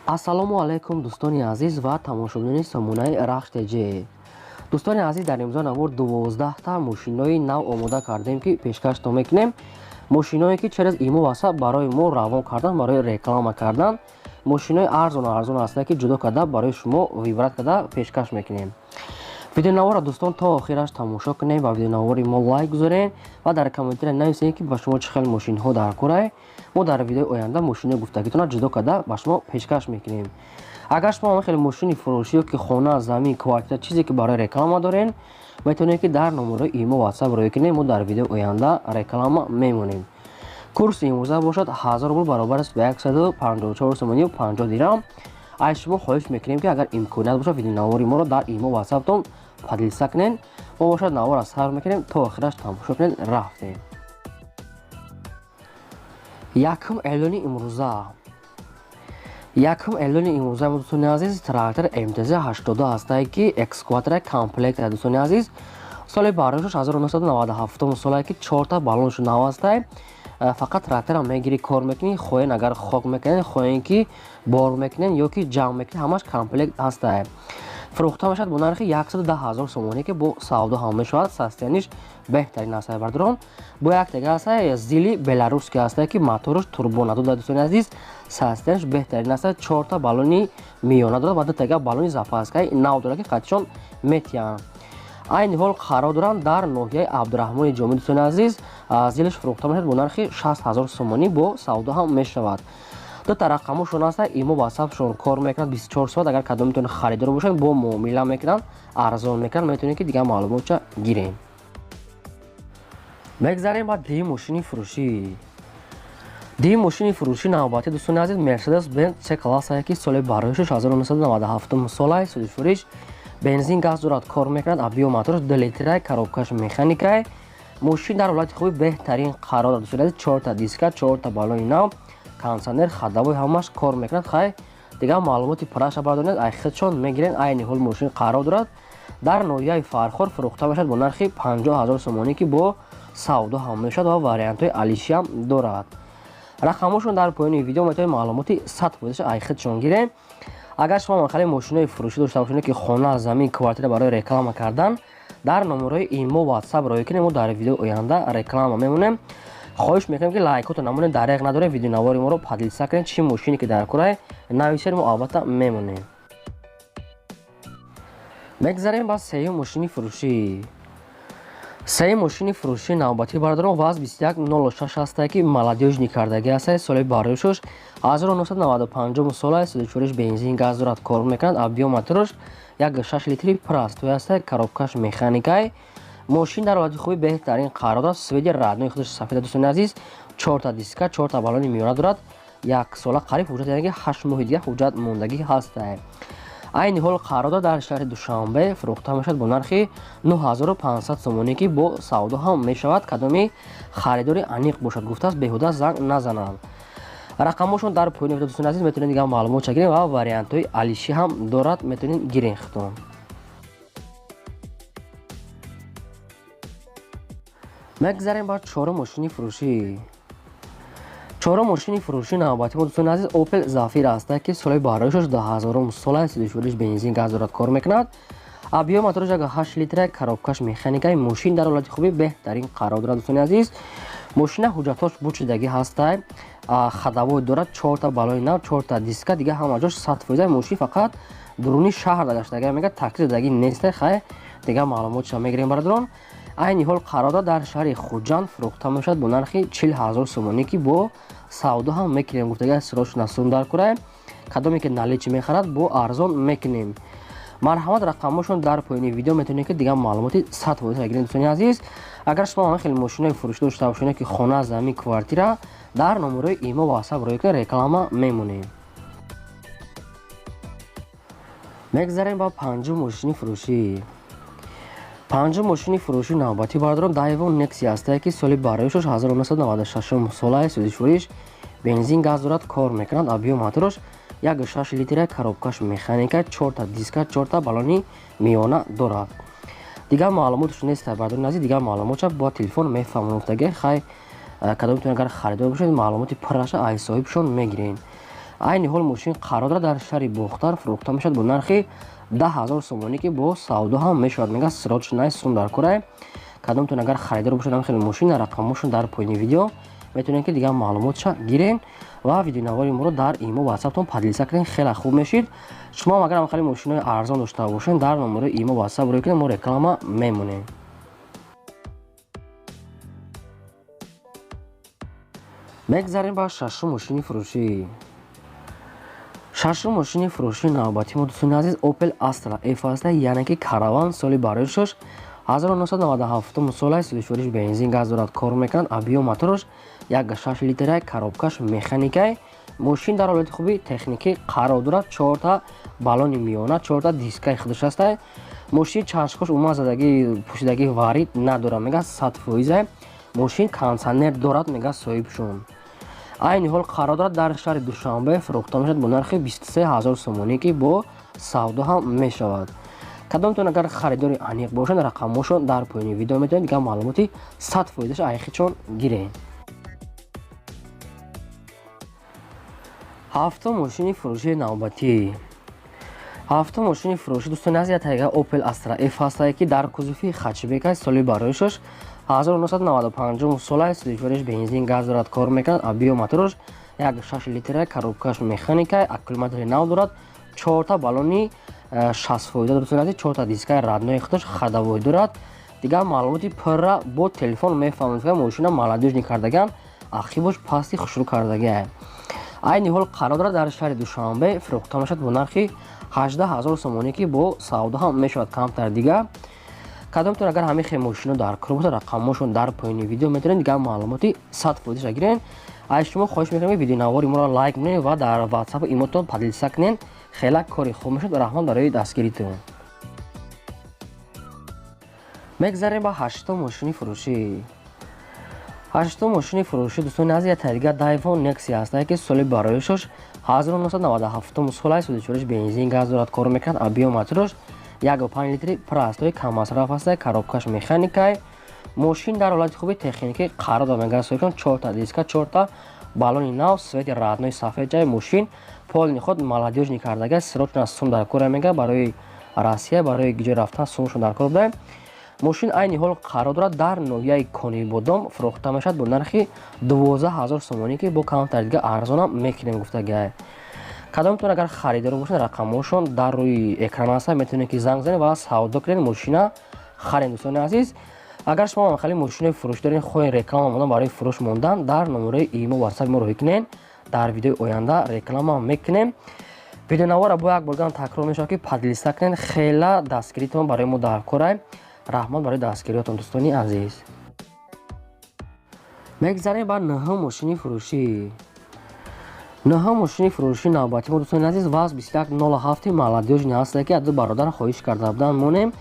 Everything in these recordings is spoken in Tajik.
Ассалому алайкум, дӯстони азиз ва тамошобинони сомонаи Рахш ТЖ. Дӯстони азиз, дар имрӯза навор 12та мошинои нав омода кардем, ки пешкаштон мекунем. Мошиное ки через имо ватсап барои мо равон кардан, барои реклама кардан. Мошинои арзон арзон ҳастанд, ки ҷудо карда барои шумо выбрать карда пешкаш мекунем. Видеонаворро, дӯстон, то охираш тамошо кунем ва видеонавори мо лайк гузорем ва дар комментария нависем, ки ба шумо чӣ хел мошинҳо дар корай. Мо дар видеои оянда мошинои гуфтагитонро ҷудо карда ба шумо пешкаш мекунем. Агар шумо хеле мошини фурӯшӣ ё ки хона, замин, квартира, чизе ки барои реклама дорен, метавонед, ки дар номерои имо ватсап рӯй кунем, мо дар видеои оянда реклама мемонем. Курси имрӯза бошад 1000 рубл баробар аст ба 154 сомонию 50 дирам. Аз шумо хоҳиш мекунем, ки агар имконият бошад, видеонавори моро дар имо ватсаптон поделиться кунед. Мо бошад навора сар мекунем, то охираш тамошо кунед. Рафтем. Якум эълони имрӯза. Якум эълони имрӯза, дӯстони азиз, трактор МТЗ 82 ҳастае, ки экскаватора комплект, дӯстони азиз. Соли бардошташ 1997 солае, ки чорта баллоншу нав ҳастае. Фақат тракторам мегирӣ, кор мекунӣ, хоҳен агар хок мекунед, хоҳен ки бор мекунед ё ки ҷамъ мекунед, ҳамаш комплект ҳастае. Фурӯхта мешавад бо нархи 110 ҳазор сомонӣ, ки бо савдо ҳам мешавад. Состояниш беҳтарин ҳастае, бардорон. Бо як тега ҳастае, ЗИЛи беларусский ҳастае, ки мотораш турбо надода, дӯстони азиз. Состояниш беҳтарин ҳастае, чорта баллони миёна дорад ва ду тега баллони запаскаи нав дорад, ки қатишон метиҳанд. Айни ҳол қарор доранд дар ноҳияи Абдураҳмони Ҷомӣ, дӯстони азиз. ЗИЛаш фурӯхта мешавад бо нархи 60 ҳазор сомонӣ, бо савдо ҳам мешавад. Дута рақамошон ҳаста, имо ватсапшон кор мекунад 24 соат. Агар кадомитон харидор бошанд, бо муомила мекунанд, арзон мекунанд, метавонед, ки дигар маълумотча гирем. Мегзарем ба дуюм мошини фурӯшӣ. Дуюм мошини фурӯшӣ навбатӣ, дӯстони азиз, Мерседес Бенз С классае, ки соли бароишаш 1997 солае, судифуриш бензин газ дорад, кор мекунад, объём мотораш 2 литрай, коробкаш механикай. Мошин дар ҳолати хуби беҳтарин қарор дорад, дӯстони азиз. Чорта диска, чорта баллони нав, кондитсионер, ходовой ҳамаш кор мекунад. Хай, дигар маълумоти пурраша бардонед, ай худшон мегирен. Айни ҳол мошин қарор дорад дар ноҳияи Фархор, фурӯхта мешавад бо нархи 50 ҳазор сомонӣ, ки бо савдо ҳам мешавад ва вариантҳои алишиам дорад. Рақамошон дар поёни видео, метавонед маълумоти 100%-ша ай худшон гирем. Агар шумо хеле мошинои фурӯшӣ дошта бошед, ки хона, замин, квартира барои реклама кардан, дар номерои имо ватсап рӯй кунем, мо дар видеои оянда реклама мемонем. Хоҳиш мекунем, ки лайкото намонем, дареғ надорем, видеонавори моро поделиться кунед, чӣ мошине ки дар корае нависед, мо албатта мемонем. Мегзарем ба сеюм мошини фурӯшӣ. Сеюм мошини фурӯшии навбатӣ, бардорон, ВАЗ 2106 ҳастае, ки молодёжный кардагӣ ҳастае. Соли бардошташ 1995 солае, судучориш бензин газ дорад, кор мекунад, объём мотораш 1,6 литри простой ҳастае, коробкаш механикай. Мошин дар ҳолати хуби беҳтарин қарор дорад, цвети родной худаш сафеда, дӯстони азиз. Чорта диска, чорта баллони миёна дорад, як сола қариб ҳуҷҷат, яъне ки 8 моҳи дигар ҳуҷҷат мондагӣ ҳастае. Айни ҳол қарор дорад дар шаҳри Душанбе, фурӯхта мешавад бо нархи 9500 сомонӣ, ки бо савдо ҳам мешавад. Кадоми харидори аниқ бошад, гуфтааст, беҳуда занг назананд. Рақамошон дар поёни видео, дӯстони азиз, метавонед дигар маълумотча гирем ва вариантҳои алишӣ ҳам дорад, метавонед гирен худтон. Мегзарем ба чорум мошини фурӯшӣ. Чорум мошини фурӯшии навбатӣ мо, дӯстони азиз, Опел Зафира ҳастае, ки соли бароишаш 2000 солае, судишуриш бензин газ дорад, кор мекунад, объём мотораш 1,8 литра, коробкаш механикай. Мошин дар ҳолати хуби беҳтарин қарор дорад, дӯстони азиз. Мошина ҳуҷҷатҳош бучидагӣ ҳастай, ходовой дорад, чорта баллони нав, чорта диска, дигар ҳама ҷош 100%. Мошин фақат дуруни шаҳр гаштага, мега такси додагӣ нестай. Хай, дигар маълумотша мегирем, бародарон. Айни ҳол қарор дорад дар шаҳри Хуҷанд, фурӯхта мешавад бо нархи 40 ҳазор сомонӣ, ки бо савдо ҳам мекунем. Гуфтага, срочно сум дар курай, кадоме ки наличный мехарад, бо арзон мекунем. Марҳамат, рақамошон дар поёни видео, метавонед, ки дигар маълумоти 100% гиред, дӯстони азиз. Агар шумо ҳама хеле мошинои фурӯшӣ дошта бошед, ки хона, замин, квартира, дар номерои имо ватсап рӯй кунед, реклама мемонем. Мегзарем ба панҷум мошини фурӯшӣ. Панҷум мошини фурӯшии навбатӣ, бардорон, Дайвон Некси ҳастае, ки соли бароишаш 1996 солае, судишуриш бензин газ дорад, кор мекунад, объём мотораш 1,6 литра, коробкаш механика, чорта диска, чорта баллони миёна дорад. Дигар маълумотш нест, бардори азиз, дигар маълумотша бо телефон мефаҳмонам, гуфтаги. Хай, кадомитон агар харидор бошед, маълумоти пурраша ай соҳибшон мегирен. Айни ҳол мошин қарор дорад дар шаҳри Бохтар, фурӯхта мешавад бо нархи 10 000 сомонӣ, ки бо савдо ҳам мешавад. Мега, срочно сум дар кора. Кадомтон агар харидор бошад ҳам хеле мошин, рақамошон дар поёни видео, метавонед, ки дигар маълумотша гирен ва видеонавори моро дар имо, ватсаптон поделиться кунед, хеле хуб мешид. Шумо агар ҳам хеле мошинои арзон дошта бошед, дар номерои имо, ватсап рӯй кунед, мо реклама мемонем. Мегзарем ба шашум мошини фурӯшӣ. Шашум мошини фурӯшии навбатии мо, дӯстони азиз, Opel Astra F аста, яъне ки караван. Соли барои 1997 сола, сӯзишвориш бензин, газ дорад, кор мекунад. Объём мотораш 1,6 литра, коробкаш механикай. Мошин дар ҳолати хуби техникӣ қарор дорад, чорта баллони миёна, чорта дискаи худаш ҳаста. Мошин чашхош умуман задагӣ, пӯшидагӣ варид надорад, мега, 100%. Мошин кондитсионер дорад, мега соҳибшон. Айни ҳол қарор дорад дар шаҳри Душанбе, фурӯхта мешавад бо нархи 23 000 сомонӣ, ки бо савдо ҳам мешавад. Кадомтон агар харидори аниқ бошанд, рақамҳошон дар поёни видео, метавонед дигар маълумоти 100%-аш айхичон гиред. Ҳафтум мошини фурӯшии навбатӣ. Ҳафтум мошини фурӯшӣ, дӯстони азиз, як Opel Astra F ҳастае, ки дар кузови хэтчбек аст. Соли бароишаш 1995 сола, сӯзишвориш бензин, газ дорад, кор мекунад. Объём мотораш 1,6 литра, коробкаш механика, аккумулятори нав дорад, чорта баллони 60%, дӯстони азиз, чорта дискаи родной худаш, ходовой дорад. Дигар маълумоти пурра бо телефон мефаҳмед. Мошина молодёжный кардаган, ақибош пасти хушрӯ кардагиа. Айни ҳол қарор дорад дар шаҳри Душанбе, фурӯхта мешавад бо нархи 18 000 сомонӣ, ки бо савдо ҳам мешавад камтар дигар. Кадомтон агар ҳамин хел мошино дар кор бошад, рақамҳошон дар поёни видео, метавонед дигар маълумоти 100%-ша гирен. Аз шумо хоҳиш мекунем, ки видеонавори моро лайк кунед ва дар ватсапу имотон поделиться кунед, хела кори хуб мешуд. Раҳмат барои дастгиритон. Мегзарем ба ҳаштум мошини фурӯшӣ. Ҳаштум мошини фурӯшӣ, дӯстони азиз, як дигар Daewoo Nexia ҳастае, ки соли бароишаш 1997 сола, сӯзишвориш бензин, газ дорад, кор мекунад. Объём мотораш 1,5 литри, простой, каммасраф ҳастае, коробкаш механикай. Мошин дар ҳолати хуби техникӣ қарор дорад, мегӯяд соҳибшон. Чорта диска, чорта баллони нав, цвети родной сафед ҷай. Мошин полный ход молодёжный кардага, срочно сум дар кора, мега, барои Россия, барои ҷой рафтан сумшон дар кор буда. Мошин айни ҳол қарор дорад дар ноҳияи Конибодом, фурӯхта мешавад бо нархи 12 000 сомонӣ, ки бо камтар дига арзонам мекунем гуфтагиай. Кадомтон агар харидор бошед, рақамҳошон дар рӯи экран ҳаста, метавонед, ки занг занед ва савдо кунед, мошина харед. Дӯстони азиз, агар шумо хеле мошинои фурӯш доред, хоҳед реклама мондан, барои фурӯш мондан, дар номерои имо, ватсап мо роҳӣ кунед, дар видеои оянда реклама мекунем. Видеонавора бо як борган такрор мешавад, ки поделиться кунед, хела дастгиритон барои мо дар корай. Раҳмат барои дастгириётон, дӯстони азиз. Мегзарем ба нӯҳум мошини фурӯшӣ. Нӯҳум мошини фурӯшии навбати мо, дӯстони азиз, ВАЗ 2107 молодёжный ҳастае, ки аз ду бародар хоҳиш карда буданд монем.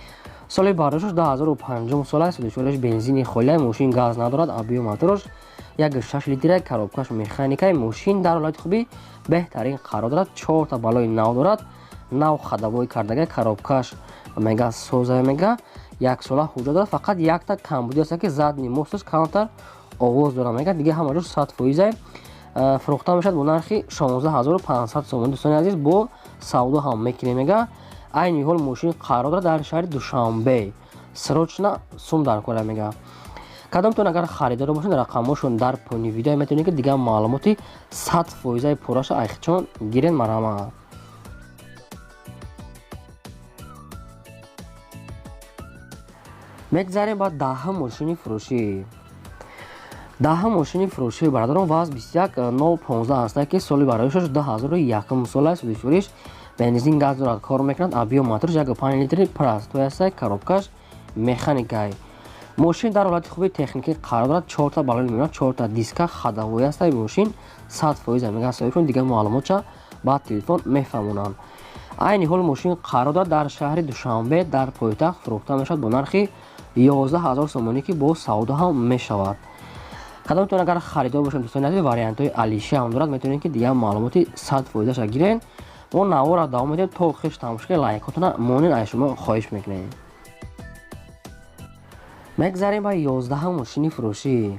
Соли бардошташ 2005 сола, сӯзишвориш бензини холия, мошин газ надорад. Объём мотораш 1,6 литра, коробкаш механикаи. Мошин дар ҳолати хуби беҳтарин қарор дорад, чорта баллони нав дорад, нав ходовой кардага, коробкаш мега соза, мега, яксола ҳуҷҷат дорад. Фақат якта камбудӣ аст, ки задний мосташ камтар овоз дорад, мега, дига ҳама ҷо 100%. Фурӯхта мешавад бо нархи 16 500 сомон, дӯстони азиз, бо савдо ҳам мекунем, мега. Айни ҳол мошин қарор дорад дар шаҳри Душанбе, срочно сум дар кора, мега. Кадомтон агар харидор бошед, рақамҳошон дар поёни видео, метавонед, ки дигар маълумоти 100%-аи пурраша айхчон гирен, марҳамат. Мегзарем ба даҳум мошини фурӯшӣ. Даҳум мошини фурӯшии бародарон ВАЗ 21015 ҳастае, ки соли бароишаш 2001 сола, сӯзишвориш бензин, газ дорад, кор мекунад. Объём мотораш 1,5 литри, простой ҳастае, коробкаш механикай. Мошин дар ҳолати хуби техникӣ қарор дорад, чорта баллони меёнад, чорта диска, ходовой ҳастаи. Мошин 100%, мега соҳибшон, дигар маълумотша ба телефон мефаҳмонанд. Айни ҳол мошин қарор дорад дар шаҳри Душанбе, дар пойтахт, фурӯхта мешавад бо нархи 11 000 сомонӣ, ки бо савдо ҳам мешавад. Кадомтон агар харидор бошед, дӯстони азиз, вариантҳои алиши ҳам дорад, метавонед, ки дигар маълумоти 100%-аша гирен. Мо наворро давом медиҳем, то охирш тамошо кунед, лайкотона монед, аз шумо хоҳиш мекунем. Мегзарем ба 11-ҳам мошини фурӯшӣ.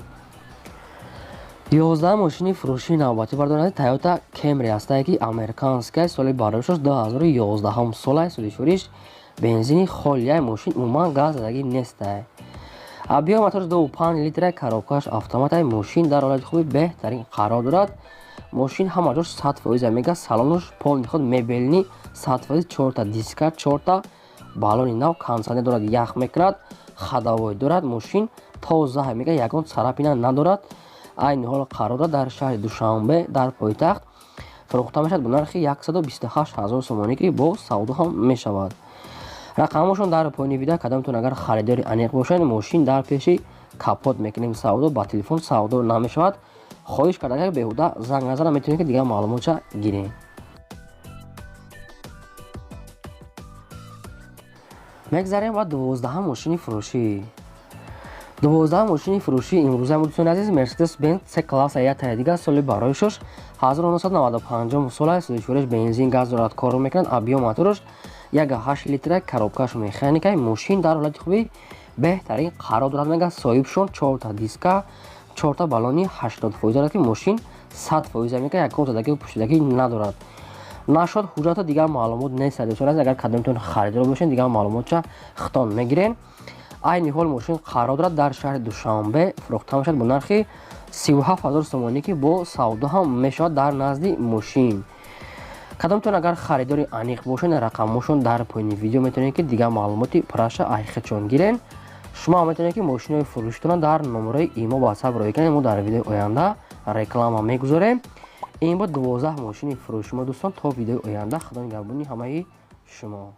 11 мошини фурӯшии навбатӣ бардорад Toyota Camry ҳастае, ки американская, соли бардоришаш 2011 солае, сӯзишвориш бензини холияй, мошин умуман газ задагӣ нестае. Объём моторш 2,5 литра, коробкаш автоматай, мошин дар ҳолати хуби беҳтарин қарор дорад. Мошин ҳама ҷош 100% мега, салонаш полный худ мебельный, 100%, чорта диска, чорта баллони нав, кондитсионер дорад, ях мекунад, ходовой дорад, мошин тоза мега, ягон царапина надорад. Айни ҳол қарор дорад дар шаҳри Душанбе, дар пойтахт. Фурӯхта мешавад бо нархи 128 ҳазор сомонӣ, ки бо савдо ҳам мешавад. Рақамҳошон дар поёни видео. Кадомтон агар харидори аниқ бошед, мошин дар пеши капот мекунем савдо, ба телефон савдо намешавад. Хоҳиш карда, беҳуда занг назана, метавонед, ки дигар маълумотша гирем. Мегзарем ба 12-ҳам мошини фурӯшӣ. 12 мошини фурӯшии имрӯза, дӯстони азиз, Мерседес Бенз С класса ятае дигар, соли барои шош 1995 сола, сӯзишвориш бензин, газ дорад, кор мекунад. Объём мотораш 1,8 литра, коробкаш механикай, мошин дар ҳолати хуби беҳтарин қарор дорад мега, соҳибшон, чорта диска, чорта баллони 80% дорад, ки мошин 100% мега, ягон задагӣ пӯшидагӣ надорад. Нашод ҳуҷҷата дигар маълумот нест, дӯстони азиз. Агар кадомтон харидор бошед, дигар маълумотша хитон мегирен. Айни ҳол мошин қарор дорад дар шаҳри Душанбе, фурӯхта мешавад бо нархи 37 ҳазор сомонӣ, ки бо савдо ҳам мешавад дар назди мошин. Кадомтон агар харидори аниқ бошед, рақамҳошон дар поёни видео, метавонед, ки дигар маълумоти пурраша айхичон гирен. Шумо ҳам метавонед, ки мошинои фурӯшитона дар номерои имо WhatsApp роӣ кунед, мо дар видеои оянда реклама мегузорем. Ин буд 12 мошини фурӯши мо, дӯстон. То видеои оянда, худо нигаҳбони ҳамаи шумо.